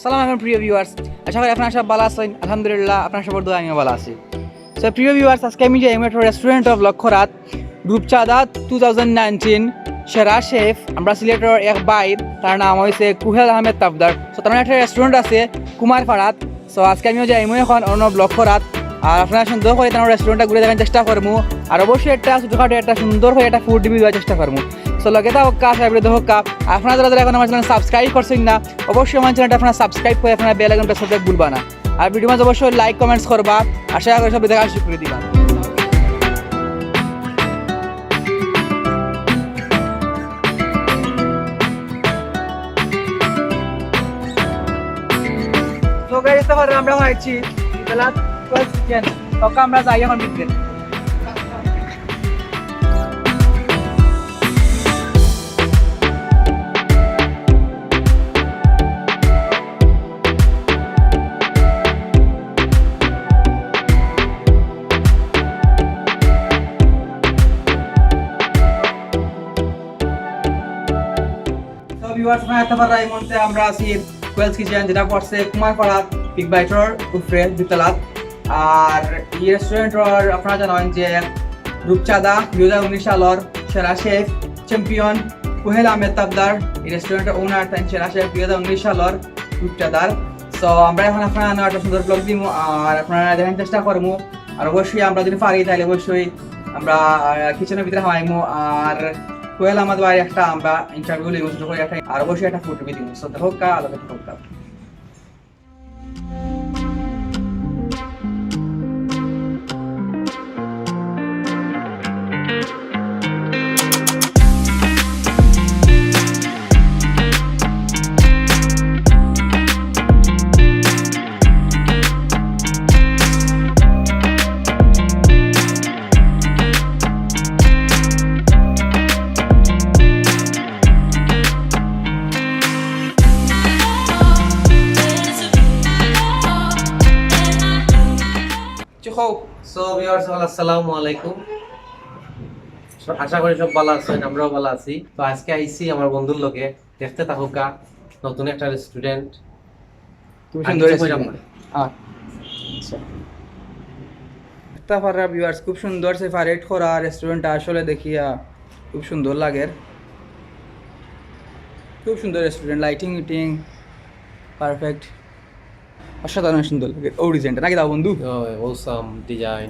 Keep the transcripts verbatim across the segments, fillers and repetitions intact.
সালাম আলাইকুম প্রিয় ভিউয়ার্স, আশা করি আপনারা সব ভালা আছইন। আলহামদুলিল্লাহ, আপনারা সবর দোয়া আমিও ভালা আছি। তো প্রিয় ভিউয়ার্স, আজকে আমি যাইমু একটা রেস্টুরেন্ট অফ লক্ষ্যরাত, রূপচাঁদা টু থাউজেন্ড নাইনটিন সেরা শেফ, আমরা সিলেটর এক ভাই, তার নাম হইছে কুহেল আহমেদ তাফদার। তো তার একটা রেস্টুরেন্ট আছে কুমারপাড়াত। তো আজকে আমিও যাইমু এখন অন্য লক্ষ্যরাত। আর আপনারা সুন্দর করি তার রেস্টুরেন্টটা ঘুরে দেখার চেষ্টা করমু। আর অবশ্যই একটা ছোটোখাটো একটা সুন্দর করে একটা ফুড রিভিউ দেওয়ার চেষ্টা করমু। তো লগে থাকউক্কা, আশা করি দেখউক্কা। আপনারা যারা যারা এখন আমার চ্যানেল সাবস্ক্রাইব করছেন না, অবশ্যই আমার চ্যানেলটা আপনারা সাবস্ক্রাইব করে আপনারা বেল আইকন প্রেস করতে ভুলবা না। আর ভিডিও মাঝে অবশ্যই লাইক কমেন্টস করবা। আশা করি সব দেখা শুরু করে দিবা। তো গাইস, এখন আমরা আইছি বিকালাত টুয়েলভ কিচেন। তখন আমরা যাই এখন ভিতরে। তো ভিউয়ার্স, আপনারা দেখতা পাররা এই মুহূর্তে আমরা আছি কুহেলস কিচেন, যেটা পড়ছে কুমারপাড়া বিগ বাইটর উপরে দুতলাত। আর এই রেস্টুরেন্টর আপনারা জানেন যে রূপচাঁদা দুই হাজার উনিশ সালর সেরা শেফ চ্যাম্পিয়ন কুহেল আহমেদ তাফদার, এই রেস্টুরেন্টর ওনার, তাই সেরা শেফ দুই হাজার উনিশ সালর রূপচাঁদার। তো আমরা এখন আপনারা একটা সুন্দর ব্লগ দিমু, আর আপনারা দেখার চেষ্টা করমু। আর অবশ্যই আমরা যদি পারি, তাহলে অবশ্যই আমরা কিচেনের ভিতরে হামাইমু। আর কুহেল আহমেদ ভাইর একটা আমরা ইন্টারভিউ লইমু, ছোট করে একটা, আর অবশ্যই একটা ফুড রিভিউ দিমু। তো দেখউক্কা, আলো দেখউক্কা। সো ভিউয়ার্স, আসসালামু আলাইকুম। আশা করি সব ভালা আছইন, আমরাও ভালা আছি। তো আজকে আইছি আমার বন্ধুর লগে, দেখতে থাকউক্কা নতুন একটা রেস্টুরেন্ট। তুমি আর সুন্দর কিছু রেস্টুরেন্ট। কইলাম না। আচ্ছা। দেখতা পাররা ভিউয়ার্স, খুব সুন্দর সেপারেট করা রেস্টুরেন্টটা, আসলে দেখিয়া খুব সুন্দর লাগের। খুব সুন্দর রেস্টুরেন্ট, লাইটিং উইটিং পারফেক্ট, অসাধারণ সুন্দর লাগের। ও ডিজাইনটা নাকি দাও বন্ধু? Awesome design,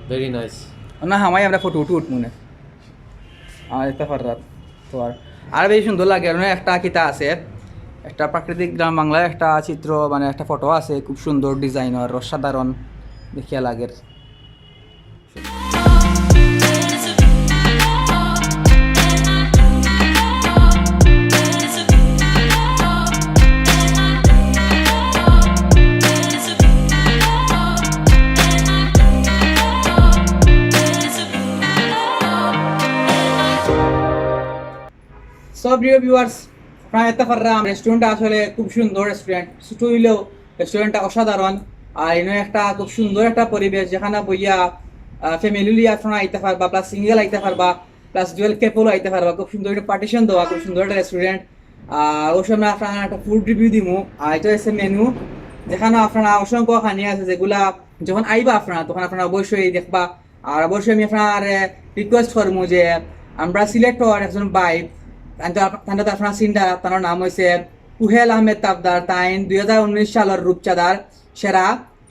very nice. না, হামাই আমরা ফটো উঠু উঠমু না। আর দেখতা পাররা তো আর, আর বেশি সুন্দর লাগে। আর একটা কিতা আছে, একটা প্রাকৃতিক গ্রাম বাংলার একটা চিত্র, মানে একটা ফটো আছে, খুব সুন্দর ডিজাইন আর অসাধারণ দেখিয়া লাগের। সো প্রিয় ভিউয়ার্স, আপনারা দেখতা পাররা রেস্টুরেন্টটা আসলে খুব সুন্দর রেস্টুরেন্ট, ছোট হইলেও রেস্টুরেন্টটা অসাধারণ। আর এনে একটা খুব সুন্দর একটা পরিবেশ, যেখানে বইয়া ফ্যামিলি লইয়া আপনারা আইতা পারবা, প্লাস সিঙ্গেল আইতা পারবা, প্লাস ডুয়েল কাপলও আইতা পারবা। খুব সুন্দর একটা পার্টিশন দেওয়া, খুব সুন্দর একটা রেস্টুরেন্ট। আর ওই সময় আপনারা একটা ফুড রিভিউ দিমু। আর এটা হচ্ছে মেনু, যেখানে আপনারা অসংখ্য খানি আছে, যেগুলা যখন আইবা আপনারা, তখন আপনারা অবশ্যই দেখবা। আর অবশ্যই আমি আপনারে রিকোয়েস্ট করমু যে আমরা সিলেটর একজন ভাই, তানটা তো আপনারা চিনরা, তার নাম হইছে কুহেল আহমেদ তাফদার। তাইন দুই হাজার উনিশ সালর রূপচাঁদার সেরা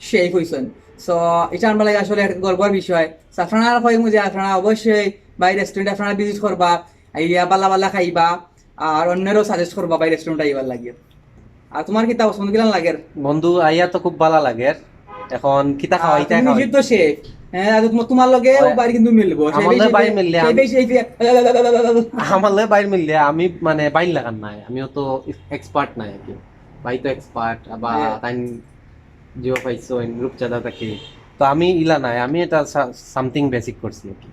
শেফ হইছইন। সো এটা আমরা লাগে আসলে একটা গর্বর বিষয়। So আপনারা কইমু যে আপনারা অবশ্যই ভাই রেস্টুরেন্ট আপনারা ভিজিট করবা, আইয়া বালা বালা খাইবা, আর অন্যেরও সাজেস্ট করবা ভাই রেস্টুরেন্ট আইবার লাগি। আর তোমার কিতা পছন্দ কিলান লাগের? বন্ধু, আইয়া তো খুব ভালা লাগের। এখন কিতা আহ, খাওয়াইতা তুমি খাওয়াই? নিজে তো শেফ। হ্যাঁ, আর তোমার, তোমার লগে ওই বাড়ি কিন্তু মিলবো। আমার লগে বাড়ি মিললে আমি, আমার লগে বাড়ি মিললে আমি মানে বাইর লাগান নাই, আমিও তো এক্সপার্ট নাই আর কি। ভাই তো এক্সপার্ট, আবার হ্যাঁ। তাইন জিও পাইছো রূপচাঁদা থাকি, তো আমি ইলা নাই, আমি এটা সামথিং বেসিক করছি আর কি।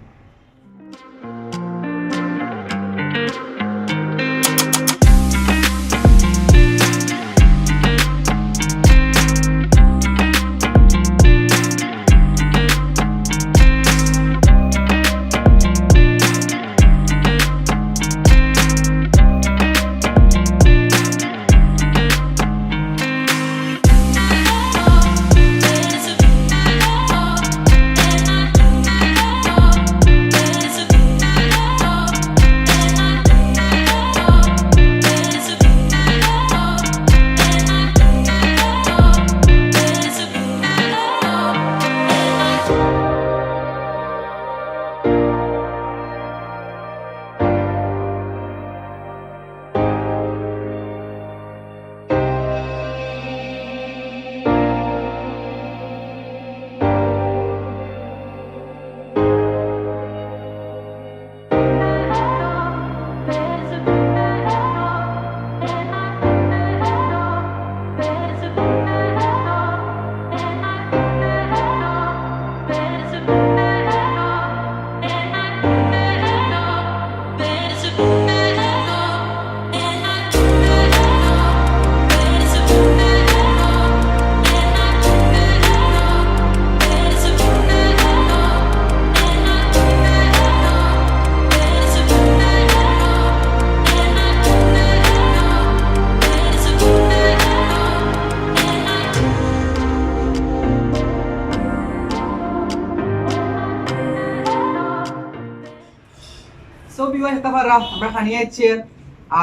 তারপর আমরা খানি আইছে,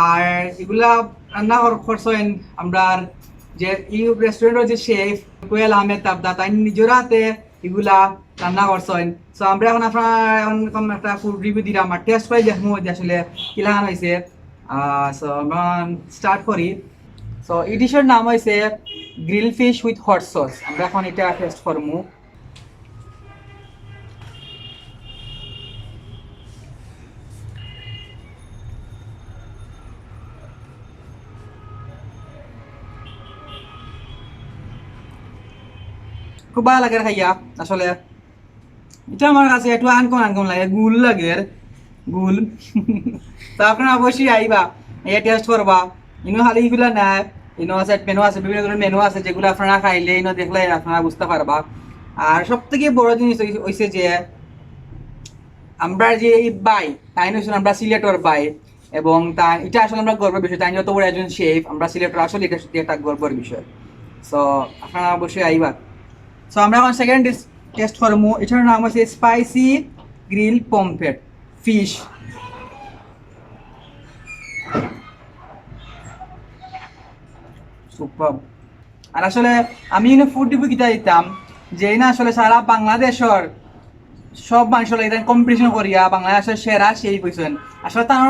আর এগুলা রান্না কর-, করছইন আমরার যে এই রেস্টুরেন্টর যে শেফ কোয়েল আহমেদ তাবদা, তাইন নিজর হাতে এগুলা রান্না করছইন। So আমরা এখন আপনারা এখন এরকম একটা ফুড রিভিউ দিলাম আর টেস্ট করি দেখমু যে আসলে কিলাখান অইছে। সো আমরা স্টার্ট করি। সো এই ডিশর নাম অইছে grill fish with hot sauce. আমরা এখন এটা টেস্ট করমু। খুব ভালা লাগের খাইয়া আসলে। এটা আমার কাছে একটু আনকমন আনকমন লাগে, গুল লাগের, গুল। তো আপনারা অবশ্যই আইবা, আইয়া টেস্ট করবা। ইনো খালি ইগুলা নায়, ইনো আছে, মেনু আছে, বিভিন্ন ধরনের মেনু আছে, যেগুলা আপনারা খাইলে ইনো দেখলে আপনারা বুঝতা পারবা। আর সব থাকি বড় জিনিস অই-, অইছে যে আমরা যে এই ভাই, তাইন অইছইন আমরা সিলেটর ভাই, এবং তা এটা আসলে আমরা গর্বর বিষয়, তাইন যত বড় একজন শেফ, আমরা সিলেটর আসলে এটা সত্যি একটা গর্বর বিষয়। সো আপনারা অবশ্যই আইবা। সো আমরা এখন সেকেন্ড ডিশ টেস্ট করমু, এটার নাম অইছে spicy grill pomfret fish. Super. আর আসলে আমি ইনো ফুড রিভিউ কিতা দিতাম, যে ইনো আসলে সারা বাংলাদেশর সব মানুষর লগে ইনো কম্পিটিশন করিয়া বাংলাদেশর সেরা শেফ অইছইন। আসলে তান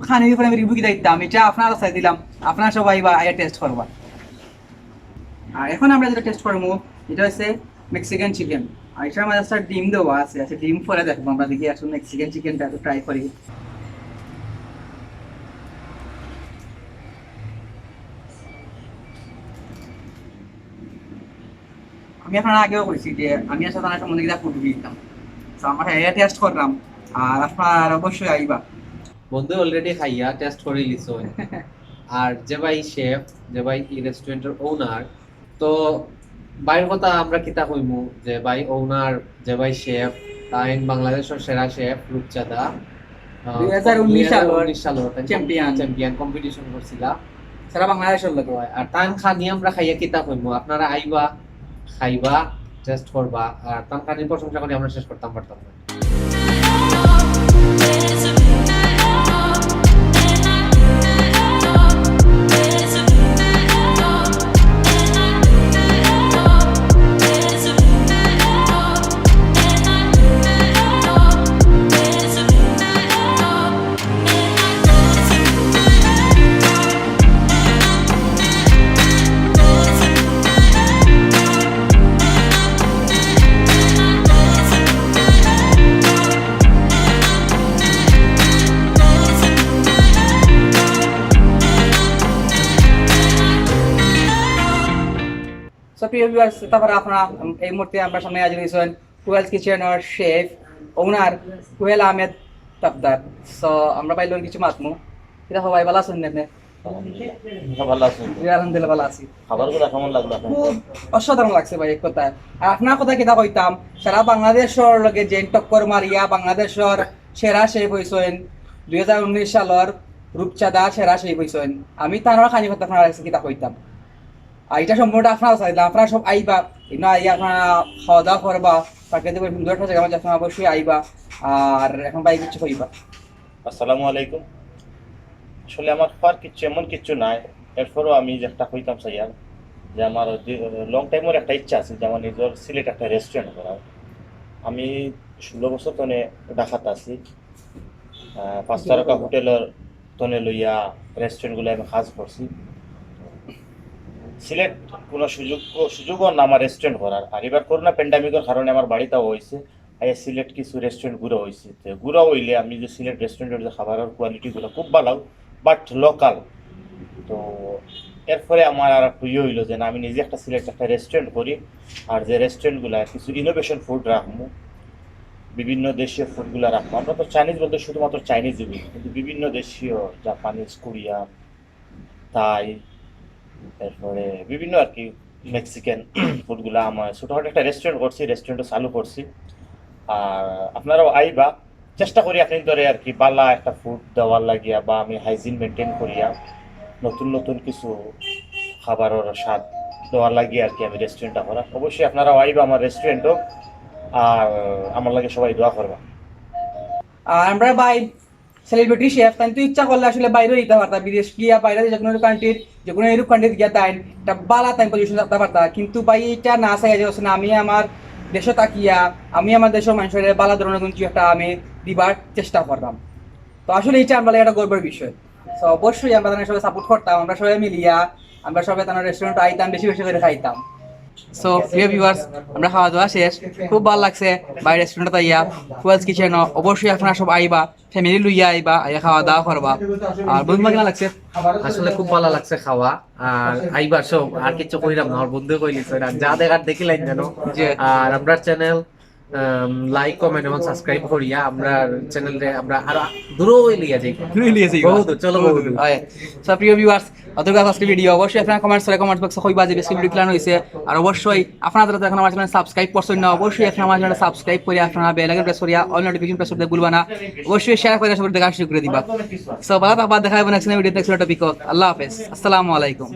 খানির উপরে আমি রিভিউ কিতা দিতাম, এটা আপনারা চাই দিলাম, আপনারা সবাই বা আইয়া টেস্ট করবা। আর এখন আমরা যেটা টেস্ট করমু, এটা অইছে মেক্সিকান চিকেন। আর এটার মাঝে একটা ডিম দেওয়া আছে, আচ্ছা ডিম পরে দেখমু আমরা, দেখি আসলে মেক্সিকান চিকেনটা একটু ট্রাই করি। আমি আপনারে আগেও কইছি যে আমি আসলে তান সম্বন্ধে কিতা ফুড রিভিউ দিতাম। তো আমরা এটা টেস্ট করলাম, আর আপনারা অবশ্যই আইবা। বন্ধু অলরেডি খাইয়া টেস্ট করি লিছইন। আর যে ভাই শেফ, যে ভাই এই রেস্টুরেন্টর ওনার, তো ভাইর কথা আমরা কিতা কইমু, যে ভাই ওনার, যে ভাই শেফ, তাইন বাংলাদেশর সেরা শেফ রূপচাঁদা, আহ, দুই হাজার উনিশ সালর দুই হাজার উনিশ সালর তাইন চ্যাম্পিয়ন। চ্যাম্পিয়ন কম্পিটিশন করছিলা। সারা বাংলাদেশর লগে। অয়, আর তান খানি আমরা খাইয়া কিতা কইমু, আপনারা আইবা, খাইবা, টেস্ট করবা, আর তান খানির প্রশংসা করি আমরা শেষ করতাম পারতাম না। So, প্রিয় ভিউয়ার্স, তারপরে আপনারা এই মুহূর্তে আমরা সামনে হাজির অইছইন কোয়েলস কিচেনর শেফ, ওনার কোয়েল আহমেদ তাবদার। So, আমরা ভাইর লগে কিছু মাতমু। কিতা খবর ভাই, ভালা আছইন নি আপনে? আলহামদুলিল্লাহ। ভালা আছইন? জি, আলহামদুলিল্লাহ, ভালা আছি। খাবারগুলা কেমন লাগলো আপনার? খুব অসাধারণ লাগছে ভাই, এক কথায়। আর আপনার কথা কিতা কইতাম, সারা বাংলাদেশর লগে যেইন টক্কর মারিয়া বাংলাদেশর সেরা শেফ অইছইন, দুই হাজার উনিশ সালর রূপচাঁদা সেরা শেফ অইছইন। আমি তান খানির কথা আপনার কাছে কিতা কইতাম। আর এটা সম্পূর্ণ আপনারা চাইলাম, আপনারা সব আইবা, ইনো আইয়া আপনারা খাওয়া দাওয়া করবা, প্রাকৃতিক সুন্দর একটা জায়গা মাঝে আপনারা অবশ্যই আইবা। আর এখন ভাই কিছু কইবা? আসসালামু আলাইকুম। আসলে আমার কওয়ার কিচ্ছু, এমন কিচ্ছু নাই, এরপরও আমি যে একটা কইতাম চাইয়ার যে আমার লং টাইমর একটা ইচ্ছা আছে যে আমার নিজর সিলেট একটা রেস্টুরেন্ট করার। আমি ষোলো বছর তনে ঢাকাত আছি, আহ, পাঁচ তারকা হোটেলর তনে লইয়া রেস্টুরেন্টগুলো আমি কাজ করছি। সিলেট কোনো সুযোগ, সুযোগও না আমার রেস্টুরেন্ট করার। আর এবার করোনা প্যান্ডামিকর কারণে আমার বাড়িত আওয়া অইছে, আইয়া সিলেট কিছু রেস্টুরেন্ট ঘুরা অইছে। তো ঘুরা অইলে আমি যে সিলেট রেস্টুরেন্টর যে খাবারর কোয়ালিটিগুলো খুব ভালা, বাট লোকাল। তো এরপরে আমার আর একটু ইয়ে অইলো যে না, আমি নিজে একটা সিলেট একটা রেস্টুরেন্ট করি, আর যে রেস্টুরেন্টগুলা কিছু ইনোভেশন ফুড রাখমু, বিভিন্ন দেশীয় ফুডগুলা রাখমু। আমরা তো চাইনিজ বলতে শুধুমাত্র চাইনিজ বুঝি, কিন্তু বিভিন্ন দেশীয়, জাপানিজ, কোরিয়ান, থাই, এরপরে বিভিন্ন আর কি মেক্সিকান ফুডগুলা। আমার ছোটোখাটো একটা রেস্টুরেন্ট করছি, রেস্টুরেন্টও চালু করছি। আর আপনারাও আইবা, চেষ্টা করি এখন ধরে আর কি ভালা একটা ফুড দেওয়ার লাগিয়া, বা আমি হাইজিন মেনটেন করিয়া নতুন নতুন কিছু খাবারর স্বাদ দেওয়ার লাগিয়া আর কি আমি রেস্টুরেন্টটা করা। অবশ্যই আপনারাও আইবা আমার রেস্টুরেন্টও, আর আমার লাগি সবাই দোয়া করবা। আর আমরা ভাই সেলিব্রিটি শেফ, তাইন তো ইচ্ছা করলে আসলে বাইরে দিতে পারতা, বিদেশ গিয়া বাইরে যে কোনো কান্ট্রির, যে কোনো ইউরোপ কান্ট্রিত গিয়া তাইন একটা বালা তাইন পজিশন রাখতে পারতা। কিন্তু ভাই, এটা না চাই যে হচ্ছে না, আমি আমার দেশে থাকিয়া আমি আমার দেশের মানুষের বালা ধরনের কিছু একটা আমি দিবার চেষ্টা করতাম। তো আসলে এটা আমরা একটা গর্বের বিষয়। তো অবশ্যই আমরা তাদের সবাই সাপোর্ট করতাম, আমরা সবাই মিলিয়া আমরা সবাই তাদের রেস্টুরেন্ট আইতাম, বেশি বেশি করে খাইতাম। সো প্রিয় ভিউয়ার্স, আমরা খাওয়া দাওয়া শেষ, খুব ভালো লাগছে ভাই রেস্টুরেন্টে আইয়া, ফুয়াজ কিচেন। অবশ্যই আপনারা সব আইবা, ফ্যামিলি লইয়া আইবা, আইয়া খাওয়া দাওয়া করবা। আর বন্ধু, কেমন লাগছে? আসলে খুব ভালো লাগছে খাওয়া। আর আইবার সব আর কিছু কইলাম না, আমার বন্ধু কইলি, আর যা দেখার দেখিলাম যেন। জি। আর আমরা চ্যানেল লাইক, কমেন্ট এবং সাবস্ক্রাইব করিয়া আমরা চ্যানেলটা আমরা আরো দূরে লইয়া যাই। লইয়া যাই। বহুত দূর, চলো বহুত দূর। হয়। সো প্রিয় ভিউয়ার্স, অতটুকু আজকে ভিডিও। অবশ্যই আপনারা কমেন্টস করে কমেন্টস বক্সে কইবা যে বেশি ভিডিও ক্লিয়ার হইছে। আর অবশ্যই আপনারা যারা এখন আমার চ্যানেল সাবস্ক্রাইব করছেন না, অবশ্যই এখন আমার চ্যানেল সাবস্ক্রাইব করে আপনারা বেল আইকন প্রেস করিয়া অল নোটিফিকেশন প্রেস করতে ভুলবা না। অবশ্যই শেয়ার করে সবাই দেখা শুরু করে দিবা। সো ভালো থাকবা, দেখা হবে নেক্সট ভিডিও, নেক্সট টপিক। আল্লাহ হাফেজ, আসসালামু আলাইকুম।